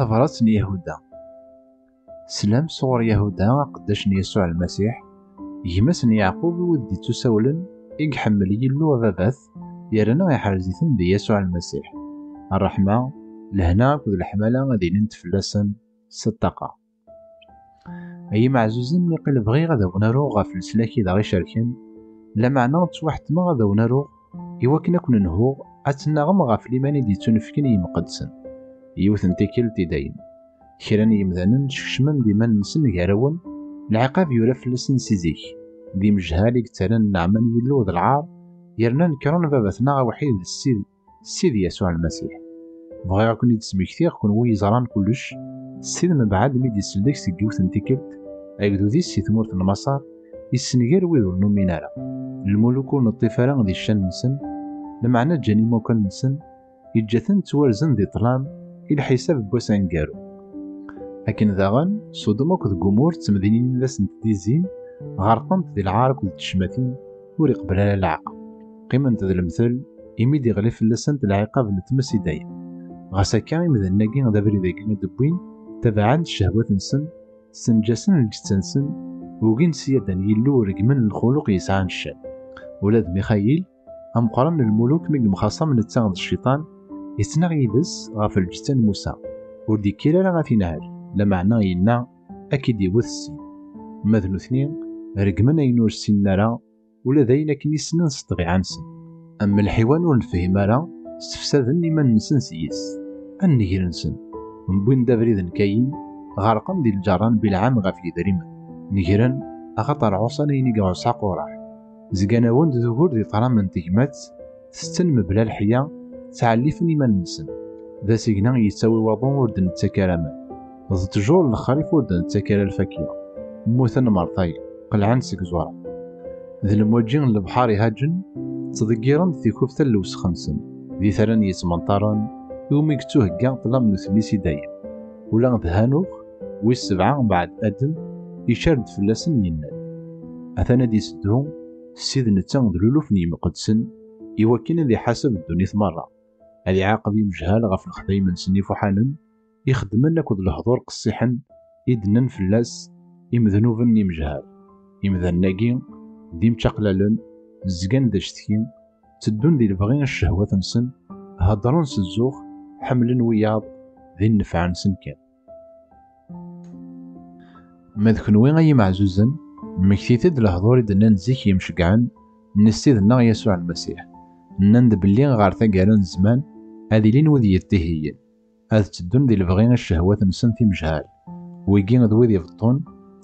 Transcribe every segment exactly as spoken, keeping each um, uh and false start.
Tabrat n Yahuda. Slam sɣur Yahuda, aqeddac n Yasuɛ Lmasiḥ, gma-s n Yeɛqub, i wid d-ittusawlen, i iḥemmel Yillu Ababat, yerna iḥrez-iten di Yasuɛ Lmasiḥ. Ṛṛeḥma, lehna akked leḥmala ad ilint fell-asen s ṭṭaqa. Ay imeɛzuzen, niqil bɣiɣ ad awen-aruɣ ɣef leslak i d aɣ-icerken, lameɛna ttwaḥettmeɣ ad awen-aruɣ i wakken ad ken-nhuɣ ad tennaɣem ɣef liman i d-yettunefken i yimqeddsen. Yiwet n tikkelt i dayem, kra n yimdanen skecmen-d iman-nsen gar-awen, lɛiqab yura fell-asen si zik, d imejhal i yettarran nneɛma n Yillu d lɛar, yerna nekren baba-tneɣ awḥid d Ssid Sidi Yasuɛ Lmasiḥ. Bɣiɣ ad ken-id-smektiɣ, kenwi yeẓran kullec, Ssid mebɛed mi d-isellek seg yiwet n tikkelt agdud-is si tmurt n Maṣer, issenger wid ur numin ara. Lmuluk ur neṭṭif ara di ccan-nsen, lameɛna ǧǧan imukan-nsen, yeǧǧa-ten ttwarzen di ṭṭlam i lḥisab n wass aneggaru. Akken daɣen, Sudum akked Gumur d temdinin i d asent-d-izzin, ɣerqent di lɛar akked tecmatin, ur iqebbel ara leɛqel. Qqiment d lemtel, imi d-iɣli fell-asent lɛiqab n tmes i dayem. Ɣas akka, imdanen-agi d abrid-agi i d-wwin, tabaɛen ccehwat-nsen, ssenǧasen lǧetta-nsen, ugin ssyada n Yillu, regmen lxuluq yesɛan ccan. Ula d Mixayil, ameqqran n lmuluk, mi yemxaṣam netta d cciṭan, yettnaɣ yid-s ɣef lǧetta n Musa, ur d-ikkir ara ad t-inɛel, lameɛna yenna ad k-id-iwet ssid. Ma d nutni, regmen ayen ur ssinen ara, ula d ayen akken i ssnen s ṭṭbiɛa-nsen. Am lḥiwan ur nefhim ara, ssefsaden iman-nsen s yis. A nnger-nsen, wwin-d abrid n Kayin, ɣerqen di lǧerra n Bilɛam ɣef yedrimen. Negren, axaṭer ɛuṣan ayen i iɛuṣa Quṛaḥ. Zgan-awen-d d ugur di ṭṭlam n tegmat, tetten mebla leḥya, ttɛellifen iman-nsen. D asigna yettawi waḍu ur d-nettak ara aman. D ṭṭjur n lexrif ur d-nettak ara lfakya. Mmuten mertayen, qelɛen seg ẓuṛa. D lemwaǧi n lebḥer ihaǧen, ttḍeggiren-d tikubt n lewsex-nsen. Di tara n yismenṭaren, iwumi yettuhegga ṭṭlam n utellis i dayem. Ula d Hanux, wis sebɛa mbeɛd Adem, icar-d fell-asen, yenna-d: Atan ad d-iseddu Ssid netta d luluf n yimqeddsen, iwakken ad iḥaseb ddunit merra, ad iɛaqeb imejhal ɣef lexdayem-nsen ifuḥanen, ixeddmen akked lehdur qessiḥen i d-nnan fell-as imednuben n imejhal. Imdanen-agi d imčaqlalen, zgan d acetki, tteddun di lebɣi n ccehwat-nsen, heddren s zzux, ḥemmlen wiyaḍ, di nnfeɛ-nsen kan. Ma d kenwi ay imeɛzuzen, mmektit-d lehdur i d-nnan zik yimceggɛen n Ssid-nneɣ Yasuɛ Lmasiḥ. Nnan-d belli ɣer taggara n zzman ad ilin wid yettihiyen, ad tteddun di lebɣi n ccehwat-nsen timejhal. Wigi d wid ibeṭṭun,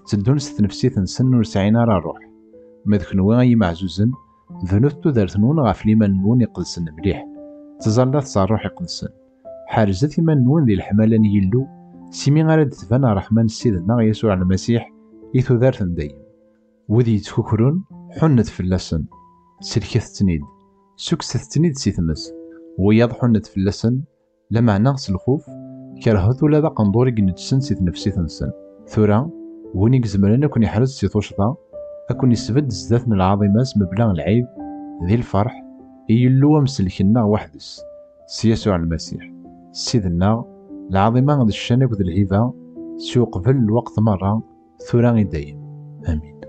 tteddun s tnefsit-nsen ur sɛin ara ṛṛuḥ. Ma d kenwi ay imeɛzuzen, bnut tudert-nwen ɣef liman-nwen iqedsen mliḥ, ttẓallat s ṛṛuḥ iqedsen. Ḥerzet iman-nwen di leḥmala n Yillu, s imi ara d-tban ṛṛeḥma n Ssid-nneɣ Yasuɛ Lmasiḥ i tudert n dayem. Wid yettkukrun, ḥunnet fell-asen, sellket-ten-id, ssukkset-ten-id si tmes. Wiyaḍ, ḥunnet fell-asen, lameɛna s lxuf, kerhet ula d aqendur i ineǧsen si tnefsit-nsen. Tura, win i izemren ad ken-iḥrez si tuccḍa, ad ken-isbedd zdat n lɛaḍima-s mebla lɛib, di lferḥ, i Yillu amsellek-nneɣ weḥd-s, s Yasuɛ Lmasiḥ, Ssid-nneɣ. Lɛaḍima d ccan akked lhiba, si uqbel lweqt merra, tura i dayem. Amin.